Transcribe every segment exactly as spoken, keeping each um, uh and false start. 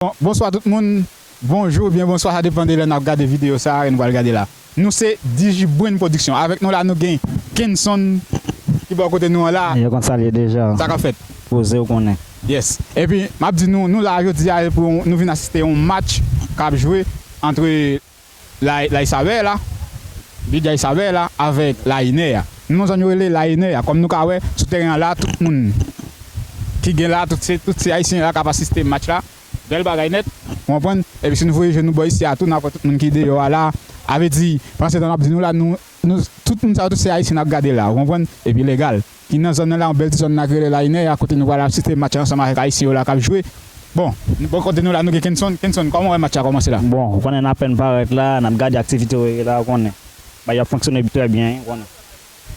Bon, bonswa tout moun. Bonjou oubyen bonswa, sa depann de lè n ap gade videyo sa a, nou pral gade la. Nou se Digibrain Production. Avèk nou la, nou gen Kenson ki bò kote nou an la. Yo konn sa l ye deja. Sa k ap fèt? Poze, ou konnen. Yes. Epi, m ap di nou, nou la jodi a pou nou vin asiste yon match k ap jwe antre La, La Isabel la, Big Isabel la, avèk La Iner a. Nou nan zòn yo rele La Iner a. Kòm nou ka wè, sou teren an la, tout moun ki gen la, tout se, tout se Ayisyen la k ap asiste match la. Bèl bagay nèt, ou konprann? Epi si nou voye je nou bò isi a tou, n ap wè tout moun ki deyò a la. A vle di, pandan se tan n ap di nou la, nou, nou, tout moun sa yo, tout se Ayisyen n ap gade la, ou konprann? Epi legal. Ki nan zòn nan la, yon bèl ti zòn nan ki rele La Iner a, kote nou pral asiste match la ansanm avèk Ayisyen yo la k ap jwe. Bon, bò kote nou la, nou gen Kenson. Kenson, kòman w wè match la kòmanse la? Bon, ou konnen n apèn parèt la, n ap gade aktivite yo ye la, ou konnen. Bagay yo ap fonksyone trè byen, ou konnen.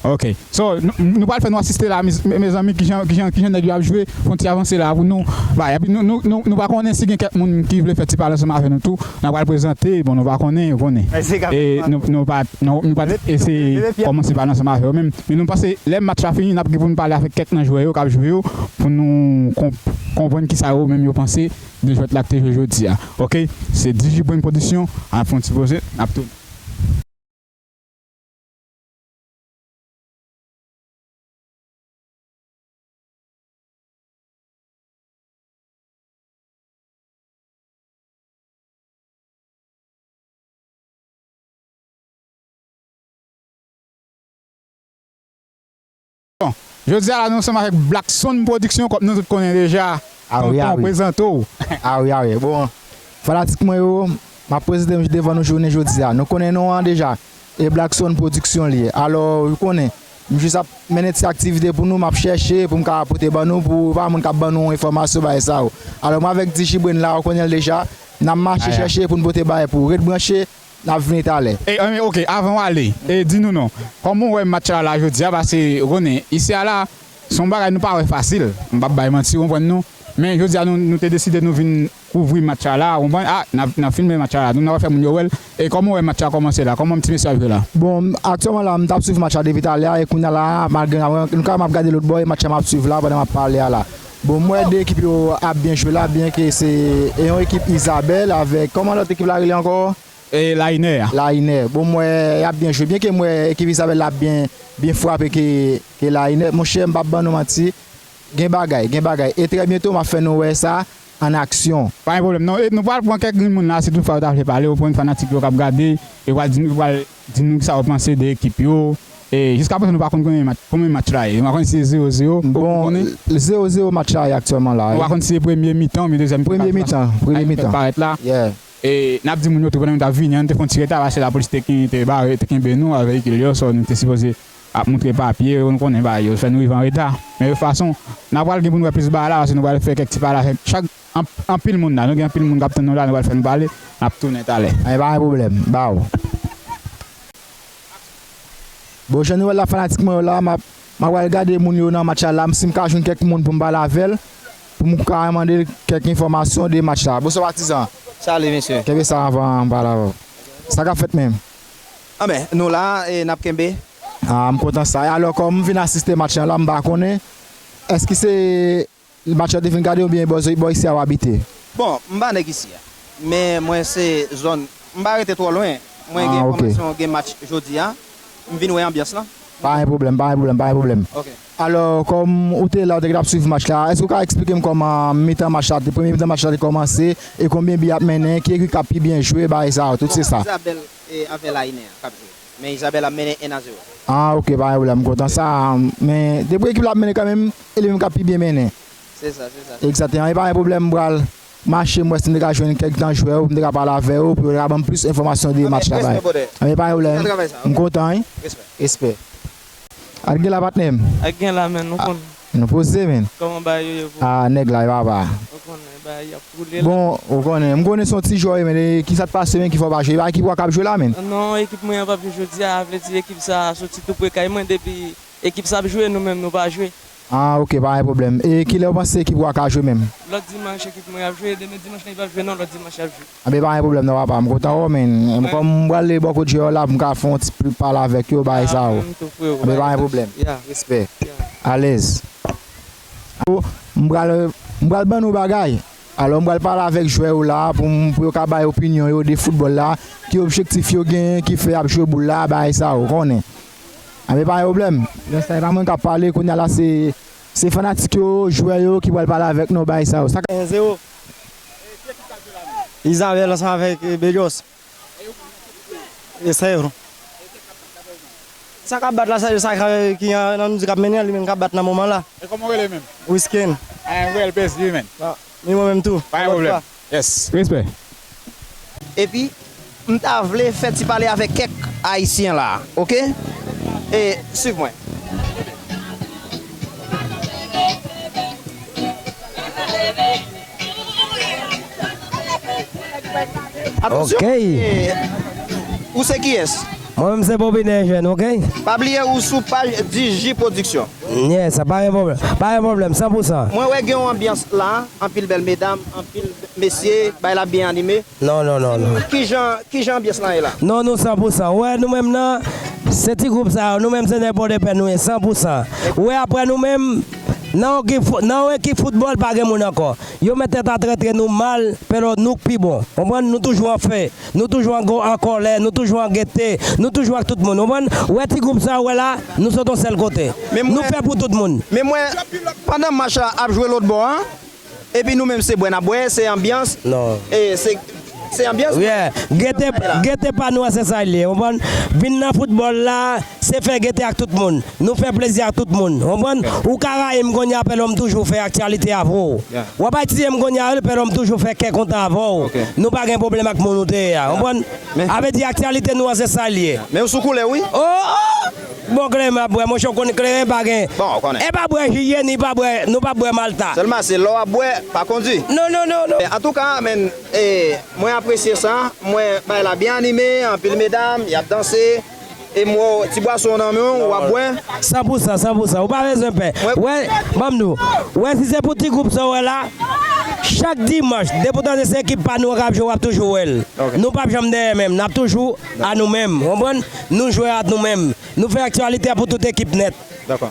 Ok. So, nou, nou pral fè nou asiste la, mezanmi, kijan, kijan, kijan nèg yo ap jwe, fè yon ti avanse la pou nou. Bay, epi nou, nou, nou, nou pa konnen si gen kèk moun ki vle fè ti pale ansanm avè nou tou. N ap pral prezante, bon, nou pa konnen, ou konnen. E nou, nou pa, nou, nou pa t eseye kòmanse pale ansanm avè yo menm. Men nou panse, lè match la fini, n ap gen pou n pale avèk kèk nan jwè yo k ap jwe yo, pou nou konp-, konprann kisa yo menm yo panse de jwèt la k te jwe jodi a. Ok? Se Digibrain Production, an ap fè yon ti poze, n ap tounen. Bon, jodi a la, nou ansanm avèk Black Sound Production, kòm nou tout konnen deja. Tonton, prezante w. A wi, a wi. Bon, fanatik mwen yo, m ap prezante m devan nou jounen jodi a. Nou konnen non an deja. E Black Sound Production li ye. Alò, ou konnen, m jis ap mennen ti aktivite pou nou, m ap chèche pou m ka pote ban nou, pou pa moun k ap ban nou enfòmasyon, bagay sa yo. Alò, mwen avèk Digibrain la, ou konnen l deja, n ap mache chèche pou n pote bagay pou ou. Ret branche, n ap vini talè. E, e, ok, avan w ale, e di nou non, kòman w wè match la la jodi a, paske ou konnen, isi a la, se yon bagay nou pa wè fasil, m p ap bay manti, ou konprann nou, men jodi a nou, nou te deside nou vin kouvri match la la, ou konprann? A, n ap, n ap filme match la la, nou, n ap fè moun yo wè l. E kòman w wè match la kòmanse la? Kòman ti mesye ap jwe la? Bon, aktyèlman la, m t ap swiv match la depi talè a, e kounye a la, malgre m ap, nou ka, m ap gade lòt bò, e match la m ap swiv la, pandan m ap pale a la. Bon, m wè de ekip yo ap byen jwe la, byenke se, e yon ekip Isabel avèk, kòman lòt ekip la rele ankò? E Lainè a. Lainè. Bon, m wè y ap byen jwe. Byenke m wè ekip Isabel la ap byen, byen frape ke, ke Lainè. Monchè, m p ap ban nou manti. Gen bagay, gen bagay. E trè byento, m ap fè nou wè sa an aksyon. Pa gen pwoblèm, non. E nou pral pran kèk grenn moun la, si toutfwa yo ta vle pale, ou pran fanatik yo k ap gade, yo pral di nou, yo pral di nou kisa yo panse de ekip yo. E jiska prezan, nou pa konn konbyen match, konbyen match la ye. Nou pa konn si se zewo zewo. Bon, zewo zewo match la ye aktyèlman la. Nou pa konn si se premye mitan oubyen dezyèm mitan. Premye mitan, premye mitan. Parèt la. Yeah. E n ap di moun yo tou pandan nou t ap vini an, nou te fè yon ti reta paske lapolis te ken-, te bare, te kenbe nou ak veyikil yo, so nou te sipoze ap montre papye yo, nou konnen bagay yo fè nou rive an reta. Men de tout fason, n a pral gen pou nou wè plis bagay la, paske nou pral fè kèk ti pale avèk chak, anp-, anpil moun la. Nou gen anpil moun k ap tann nou la, nou pral fè nou pale, n ap tounen talè. Ay, pa gen pwoblèm, ba w. Bon, jan nou wè l la, fanatik mwen yo la, m ap, m ap pral gade moun yo nan match la, la, si m ka jwenn kèk moun pou m pale avè l, pou m ka mande l kèk enfòmasyon de match la. Bonswa, patizan. Salut, mesye. Kenbe sa anvan m pale avè w. Sa k ap fèt menm? Anben, nou la, e n ap kenbe. A, m kontan sa. E alò, kòm m vin asiste match la, m pa konnen, èske se match la te fin gade oubyen bò, bò isi a w abite? Bon, m pa nèg isi a. Men mwen se zòn, m pa rete twò lwen. Mwen gen enfòmasyon gen match jodi a. M vin wè anbyans lan. Pa gen pwoblèm, pa gen pwoblèm, pa gen pwoblèm. Ok. Alò, kòm ou te la, ou te gentan ap swiv match la, èske ou ka eksplike m kòman mitan match la, premye mitan match la te kòmanse, e konbyen bi y ap mennen, ki ekip k ap pi byen jwe, bagay sa yo, tout se sa. Bon, Isabel e avè Lainè k ap jwe. Men Isabel ap mennen en a zewo. A, ok, pa gen pwoblèm, m kontan sa. Men, depi ekip la ap mennen kanmenm, e li menm k ap pi byen mennen. Se sa, se sa. Egzakteman, e pa gen pwoblèm, m pral mache, m wè si m te ka jwenn kèk nan jwè yo, pou m te ka pale avè yo, pou yo te ka ban m plis enfòmasyon de match la. Ok, respè, brother. Anben, pa gen pwoblèm. Byen travay sa, ok. M kontan, wi. Respè. Respè. Ak gen la, patnè m. Ak gen la, men, nou konn. Nou poze, men. Kòman bagay yo ye pou ou? A, nèg la, e papa. Ou konnen, bagay y ap woule la. Bon, ou konnen. M konnen se yon ti jwè, men, e kisa k pase, men, ki fè w pa jwe? E pa ekip ou a k ap jwe la, men? Non, ekip mwen an p ap jwe jodi a, vle di ekip sa a soti tou pre kay mwen, depi ekip sa ap jwe, nou menm, nou pa jwe. A, ok, pa gen pwoblèm. E kilè ou panse ekip ou a ka jwe menm? Lòt dimanch, ekip mwen ap jwe, demen dimanch lan, li p ap jwe, non, lòt dimanch, y ap jwe. Anben, pa gen pwoblèm non, papa. M kontan wè w, men. Kòm m prale bò kot jwè yo la, pou m ka fè yon ti pale avèk yo, bagay sa yo. Anben, pa gen pwoblèm. Respè. Alèz. M pral, m pral ban nou bagay. Alò, m pral pale avèk jwè yo la pou m, pou yo ka bay opinyon yo de foutbòl la, ki objektif yo genyen, ki fè y ap jwe boul la, bagay sa yo, konnen. Anben, pa gen pwoblèm. Lè sa, e pa mwen k ap pale, kounye a la, se, se fanatik yo, jwè yo ki pral pale avèk nou, bagay sa yo. Sa k ap. En zewo. Izabèl ansanm avèk, eh, Bedjòs. E sè yo. Sa k ap bat la, sa, sa k, ki an, nan mizik k ap mennen an, li menm k ap bat nan moman la. E kòman w rele menm? Wisken. Ah, real best, wi, menm. Ah, ni mwen menm tou. Pa gen pwoblèm. Yes. Respè. Epi, m ta vle fè ti pale avèk kèk Ayisyen la, oke? E, swiv mwen. Atansyon. Ok. E, ou se kiyès? Mwen menm se Bobine Eugène, ok? Pa bliye ou sou paj Digi Production. Yes, pa gen pwoblèm. Pa gen pwoblèm, san pou san. Mwen wè gen yon anbyans la, anpil bèl medam, anpil mesye, bay la byen anime. Non, non, non, non. Kijan, kijan anbyans lan ye la? Non, nou san pou san. Ou wè, nou menm nan, se ti gwoup sa yo, nou menm se nèpòt epè nou ye, san pou san. Ou wè, apre nou menm, nan yon ekip fo-, nan yon ekip foutbòl, pa gen moun ankò. Yo met tèt a trete nou mal, pero nou k pi bon. Konprann? Nou toujou an fè. Nou toujou an go-, an kòlè, nou toujou an gete, nou toujou ak tout moun. Konprann? Ou wè ti gwoup sa yo, ou wè la, nou sot yon sèl kote. Nou fè pou tout moun. Men mwen, pandan match la ap jwe lòt bò an, epi nou menm se bwè n ap bwè, se anbyans. Non. E se, se anbyans. Yeah. Gete, gete pa nou an, se sa l ye, konprann? Vin nan foutbòl la, se fè gete ak tout moun. Nou fè plezi ak tout moun, konprann? Ou ka rayi m kounye a, pero m toujou fè aktyalite avè w. W ap ap tiye m kounye a, pero m toujou fè kè kontan avè w. Nou pa gen pwoblèm ak moun ou te ye a, konprann? A vle di aktyalite nou an se sa l ye. Men ou sou koulè, wi. Oh, oh! Bon, kleren m ap bwè, monchè, w konn kleren pa gen. Bon, w konnen. E pa bwè Jiye, ni pa bwè, nou pa bwè Malta. Sèlman se lè w ap bwè, pa kondwi. Non, non, non, non. Antouka, men, e, mwen apresye sa. Mwen, bagay la byen anime, anpil medam, y ap danse. E m wè w, ti bwason nan men w, w ap bwè. San pou san, san pou san. Ou pa bezwen pè. Wè, ban m di w. Wè, si se pou ti gwoup sa w wè la, chak dimanch, depi w tande se ekip pa nou an k ap jwe, w ap toujou wè l. Nou p ap janm dèyè menm. N ap toujou a nou menm. Konprann? Nou jwe a nou menm. Nou fè aktyalite pou tout ekip nèt.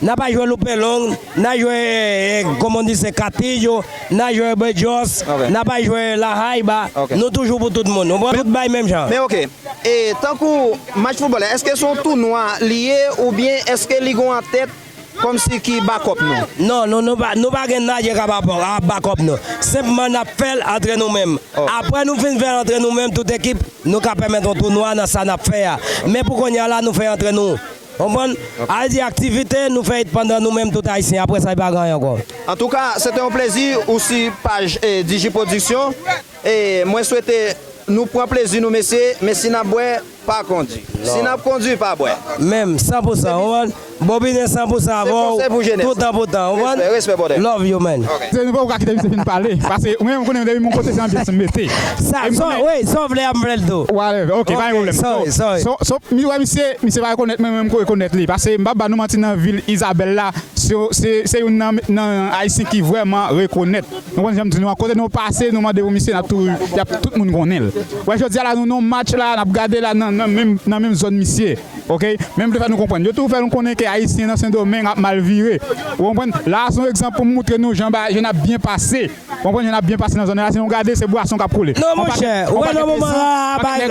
N ap al jwe Loupelong, n a jwe, eh, kòman di, se Katillo, n a jwe Bejòs, n ap al jwe La Jaiba. Nou toujou pou tout moun. Konprann? Tout bay menm jan. Men ok. E tankou match foutbòl la, èske se yon tounwa li ye oubyen èske li gen yon antèt kòmsi ki bakòp nou? Non, nou, nou pa, nou pa gen nadye k ap bakòp nou. Senpman n ap fè l antre nou menm. Apre nou fin fè l antre nou menm, tout ekip, nou ka pèmèt yon tounwa nan sa n ap fè a. Men pou kounye a la, nou fè antre nou. Konprann? Al di aktivite, nou fè it pandan nou menm tout Ayisyen. Apre sa, li pa gen anyen ankò. Antouka, se te yon plezi ou si paj, eh, Digi Production. E mwen swete nou pran plezi nou, mesye, men si n ap bwè, pa kondwi. Si n ap kondwi, pa bwè. Menm, san pou san, ou konprann? Bobine san pou san avè w, toutan pou tan, ou konprann? Respè, respè, brother. Love you, man. Ok. Se nou poko ka kite misye fin pale, paske mwen menm konnen depi m yon kote se anbyans m mete. Sa, wi, sa w vle a m vle l tou. Whatever, ok, pa gen pwoblèm. Sorry, sorry. So, so, mi wè misye, misye pa rekonèt mwen, mwen m ko rekonèt li, paske m p ap ba nou manti, nan vil Izabèl la, se, se, se youn nan, nan Ayisyen ki vrèman rekonèt. Nou konn jan m di nou an, kote nou pase, nou mande pou misye, n ap tou, y ap tout moun konnen l. Wè, jodi a la, nou nan yon match la, n ap gade la nan, nan menm, nan menm zòn misye. Ok? Men m te fè nou konprann. Yo toujou fè nou konnen ke Ayisyen nan Sendomeng ap mal vire. Ou konprann? La, se yon egzanp pou m moutre nou jan ba-, jan n ap byen pase. Ou konprann? Jan n ap byen pase nan zòn nan la. Si nou gade, se bwason k ap koule. Non, monchè, ou wè nan moman la, bagay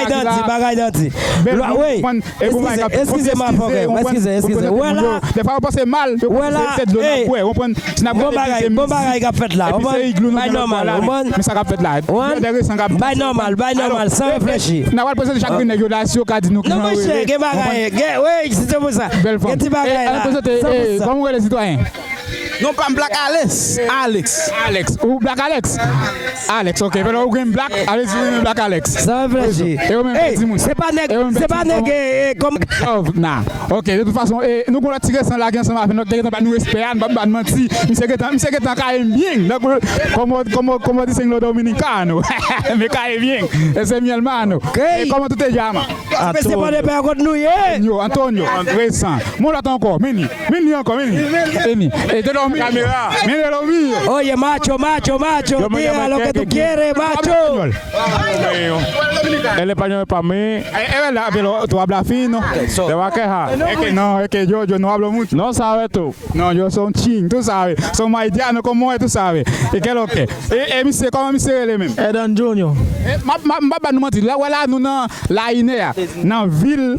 danti, bagay danti. Wi. Eskize, eskize m avè w, eskize, eskize. Ou wè la, dèfwa yo panse mal, yo panse se dlo n ap bwè, ou konprann? Si n ap gade dezyenm mezi, epi se iglou nou gen lòt bò la, men sa k ap fèt la. Bay nòmal, bay nòmal, san reflechi. N a pral prezante chak grenn nèg yo la, si yo ka di nou kijan yo rele. Non, monchè, gen bagay, gen, wi, se pou sa. Bèl fanm. Gen ti bagay la, san pou san. Kòman w rele, sitwayen? Non pa m Black Alex. Alex. Alex. Ou Black Alex? Alex, ok. Fè lè ou gen Black, ale di ou renmen Black Alex. San reflechi. E ou menm, Ey, timoun. Se pa nèg, se pa nèg, eh, eh, kòm Love, na. Ok, de tout fason, eh, nou gon lòt ti resan la ki ansanm avè nou, ki te gentan ba nou respè a, nou p ap ba n manti. Misye gentan, misye gentan kare m byen. Donk, kòman, kòman, kòman di senlo dominikano? Me cae bien. Ese mi hermano. Ok. Eh, kòman tout e llama? Mesye Pòdepè, kot nou ye? Antonio, Antonio, Rezan. Mon lòt ankò, men li. Men li ankò, men li. Men li. E de lo mío. Men de lo mío. Oye, macho, macho, macho. Yo, mira lo que tú quieres, macho. El español es para mí. E, e, la, pero tú hablas fino. Te va a quejar. Es que no, es que yo, yo no hablo mucho. No sabe tú. Non, yo son chin, tú sabes. Son haitiano, como es, tú sabes. E ke lo ke? E, e misye, kòman misye rele menm? Edan Junior. E, m ap, m ap, m ap ba nou manti. La, wè la, nou nan Layinè a, nan vil,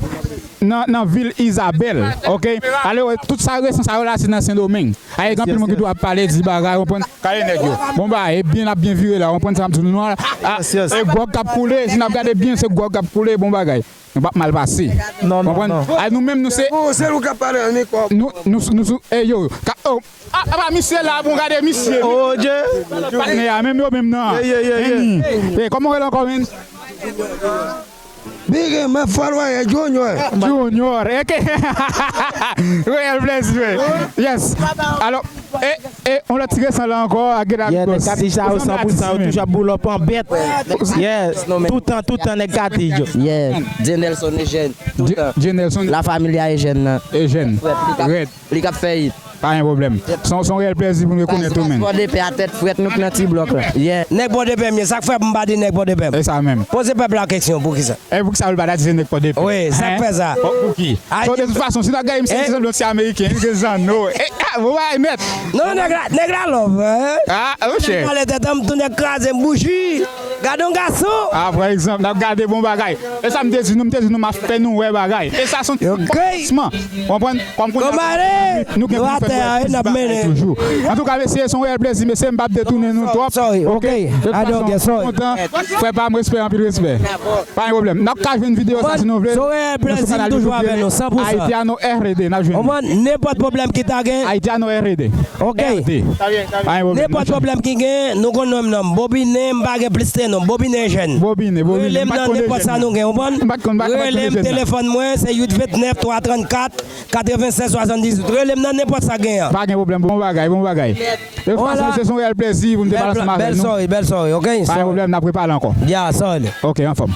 nan, nan vil Izabèl, oke? Ale, wè, tout sa resan sa yo la, se nan Sendomeng. Aye, gen anpil moun ki tou ap pale, di bagay, konprann? Kale nèg yo. Bon bagay, e byen, n ap byen vire la, konprann sa m di nou la? A, e gwòg k ap koule, si n ap gade byen, se gwòg k ap koule, bon bagay. Nou p ap mal pase. Non, non, non. Konprann? A, nou menm, nou se, se nou, se nou k ap pale nan mikwo. Nou, nou, nou sou, e yo, ka, oh, a, a, misye la, bon, gade misye. Oh, Dye. Patnè a, menm yo, menm nan. Ye, ye, ye, ye. Eni. E, kòman w rele ankò, menn? Big, men fò l wè, Junior. Junior, e ke, reyèl plezi, wi. Yes. Alò, e, e, on lòt ti resan la ankò, a Geda Bigos. Nèg Katij sa yo, san pou san, yo toujou ap boul up an bèt. Yes. Toutan, toutan, nèg Katij yo. Yeah. Dye Nelson Eugène. Toutan. Dye Nelson. La Familia Eugène nan. Eugène. Rèd. Li k ap fè it. Pa gen pwoblèm. Se yon, se yon reyèl plezi pou n rekonèt ou, menn. Pòdepè a tèt frèt, nou k nan ti blòk la. Yeah. Nèg Pòdepè m ye, sa k fè pou m pa di nèg Pòdepè m? E sa menm. Poze pèp la kesyon, poukisa? E poukisa w pa ta di se nèg Pòdepè? Wi, sa k fè sa? Pou, pou ki? So, de tout fason, si n ap gade misye, li sanble yon ti Ameriken, li gen zanno. E, a, bon bagay nèt. Non, nèg la, nèg la love, hein? A, ok. Pale tèt an, m tounen kraze m bouchi. Gade yon gason. A, pa egzanp, n ap gade bon bagay. E sa m te di nou, m te di nou m ap fè nou wè bagay. E sa se yon ti kòmansman. Konprann? Kòm kounye a, nou gen pou nou fè nou wè plis bagay toujou. Antouka, mesye, se yon reyèl plezi, mesye, m p ap detounen nou twòp. Oke? De tout fason, m kontan. Frè pa m, respè, anpil respè. Pa gen pwoblèm. N ap ka jwenn videyo sa si nou vle. Se yon reyèl plezi, m toujou avè nou, san pou san. Haitiano R D, n ap jwenn. Konprann? Nenpòt pwoblèm ki ta gen. Haitiano R D. Oke. R D. Pa gen pwoblèm. Nenpòt pwoblèm ki gen, nou konn non m nan. Bobine, m pa gen plis te non. Bobine Eugène. Bobine, Bobine. Rele m nan nenpòt sa nou gen, konprann? M pa t konn, m pa t konn Eugène nan. Rele m, telefòn mwen, se uit vennèf, twa trannkat, katrevensèz swasanndizuit. Rele m nan nenpòt sa gen an. Pa gen pwoblèm, bon bagay, bon bagay. De tout fason, se yon reyèl plezi pou m te pale ansanm avè nou. Bèl sòri, bèl sòri, oke? Pa gen pwoblèm, n ap repale ankò. Ya, sòri. Oke, anfòm.